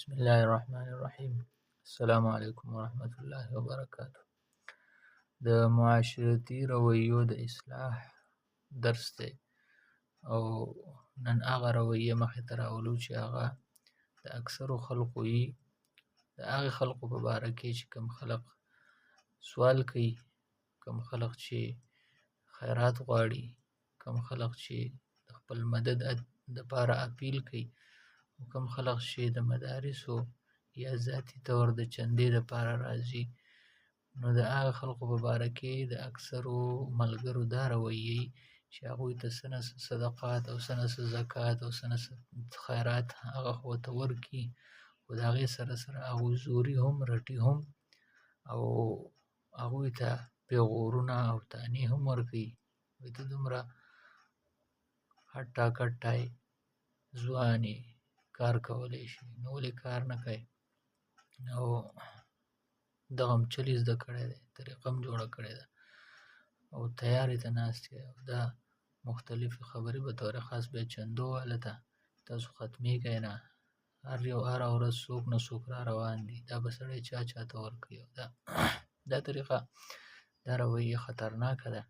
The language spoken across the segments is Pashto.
بسم الله الرحمن الرحیم. السلام علیکم ورحمة الله وبرکاته. د معاشرتي رویو د اصلاح درس دی او نن هغه رویه مخې ته راولو چې هغه د اکثرو خلقو یي، د هغې خلقو په باره کې چې کوم خلق سوال کوي، کوم خلق چې خیرات غواړي، کوم خلق چې د خپل مدد دپاره اپیل کوي، کوم خلق چې د مدارسو یا ذاتي طور د چندې دپاره راځي. نو د هغه خلقو په باره کې د اکثرو ملګرو دا رویه چې هغوی ته څه نه څه صدقات او څه نه څه زکات او څه نه څه خیرات هغه خو ورته ورکړي، خو د هغې سره سره هغوی زوري هم، رټي هم، او هغوی ته پیغورونه او طعنې هم ورکوي. وایي ته دومره هټا کټا یې، ځوان یې، کار کولی شي، نو ولې کار نه کوې؟ او دغه هم چل یې زده کړی دی، طریقه هم جوړه کړې ده او تیارې ته ناست یې. او دا مختلفې خبرې به طور خاص بیا چندو واله ته تاسو ختمېږئ نه، هر یو هره ورځ څوک نه څوک را روان دي، دا به سړی چا چا ته ورکوي. او دا طریقه، دا رویه خطرناکه ده،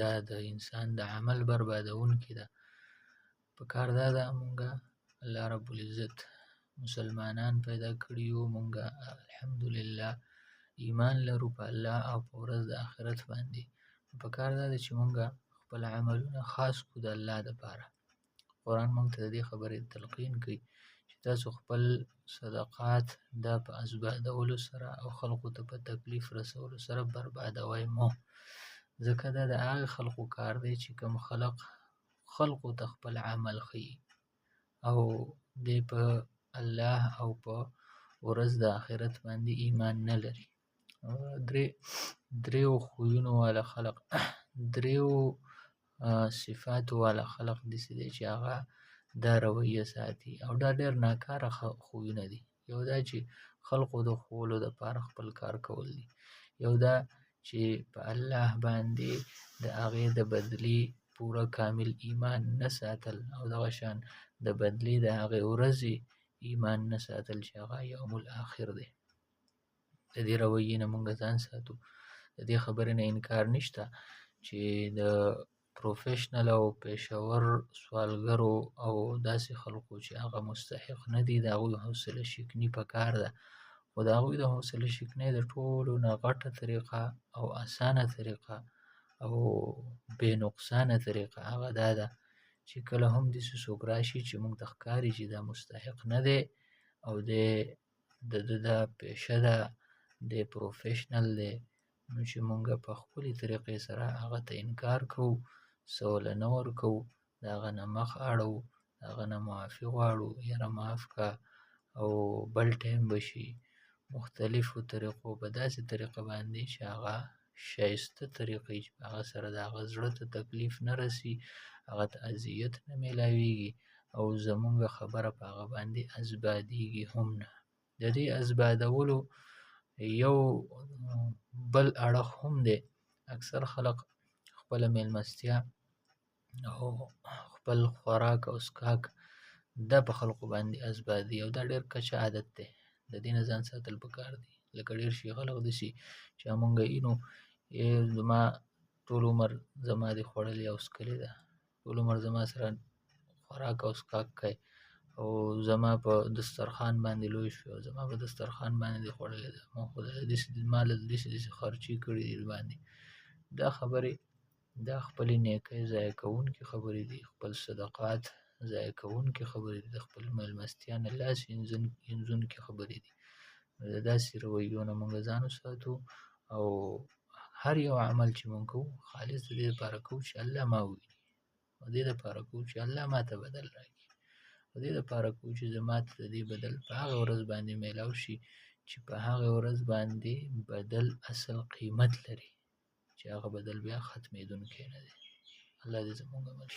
دا د انسان د عمل بربادونکې ده. په کار دا ده مونږه الله رب العزت مسلمانان پیدا کړي یو، مونږه الحمدلله ایمان لرو په الله او په ورځ د آخرت باندې. په کار دا ده چې مونږه خپل عملونه خاص کړو د الله دپاره. قرآن مونږ ته د دې خبرې تلقین کوي چې تاسو خپل صدقات دا په ازبادولو سره او خلقو ته په تکلیف رسولو سره بربادوئ مو، ځکه دا د هغې خلقو کار دی چې کوم خلق خلقو ته خپل عمل ښیي او دی په الله او په ورځ د آخرت باندې ایمان نه لري. دریو خویونو والا خلق، دریو صفاتو والا خلق داسې دی چې هغه دا رویه ساتي، او دا ډېر ناکاره خویونه دي. یو دا چې خلقو د ښوولو دپاره خپل کار کول دي، یو دا چې په الله باندې د هغې د بدلې پوره کامل ایمان نه ساتل، او دغه شان د بدلې د هغې ورځې ایمان نه ساتل چې هغه یوم الاخر دی. د دې رویې نه مونږ ځان ساتو. د دې خبرې نه انکار نشته چې د پروفیشنل او پیشور سوالګرو او داسې خلکو چې هغه مستحق نه دي، د هغوی حوصله شکني پکار ده، خو د هغوی د حوصله شکنۍ د ټولو نه غټه طریقه او اسانه طریقه او بې نقصانه طریقه هغه دا ده چې کله هم داسې څوک راشي چې موږ ته ښکاري چې دا مستحق نه دی او دی د ده دا پیشه ده، دی پروفیشنل دی، نو چې موږ په ښکلې طریقې سره هغه ته انکار کوو، څه له نه ورکوو، د هغه نه مخ اړوو، د هغه نه معافي غواړو، یاره معاف که او بل ټایم به شي. مختلفو طریقو په داسې طریقه باندې چې هغه ښایسته طریقې چې په هغه سره د هغه زړه ته تکلیف نه رسي، هغه ته اذیت نه میلاویږي او زمونږ خبره په هغه باندې ازبادیږي هم نه. د دې ازبادولو یو بل اړخ هم دی. اکثر خلق خپله میلمستیا او خپل خوراک او څښاک دا په خلقو باندې ازبادي، او دا ډېر کچه عادت دی. د دې نه ځان ساتل پکار دي. لکه ډېر شي خلق داسې چې مونږ اینو زما ټول عمر زما دې خوړلې او څکلې ده، ټول عمر زما سره خوراک او څښاک کوي او زما په دسترخوان باندې لوی شو او زما په دسترخوان باندې دې خوړلې ده، ما خو داسې ما له داسې داسې خرچې کړې دي باندې. دا خبرې دا خپلې نیکۍ ضایع کوونکې خبرې دي، خپل صدقات ضایع کوونکې خبرې دي، د خپل میلمستیا نه لاس اینځونکې خبرې دي. د داسې رویو نه موږ ځان وساتو او هر یو عمل چې موږ کوو خالص د دې لپاره کوو چې الله ما وویني، او دې لپاره کوو چې الله ما ته بدل راکړي، او دې لپاره کوو چې زما ته د دې بدل په هغه ورځ باندې میلاو شي چې په هغه ورځ باندې بدل اصل قیمت لري، چې هغه بدل بیا ختمېدونکی نه دی. الله دې زموږ عمل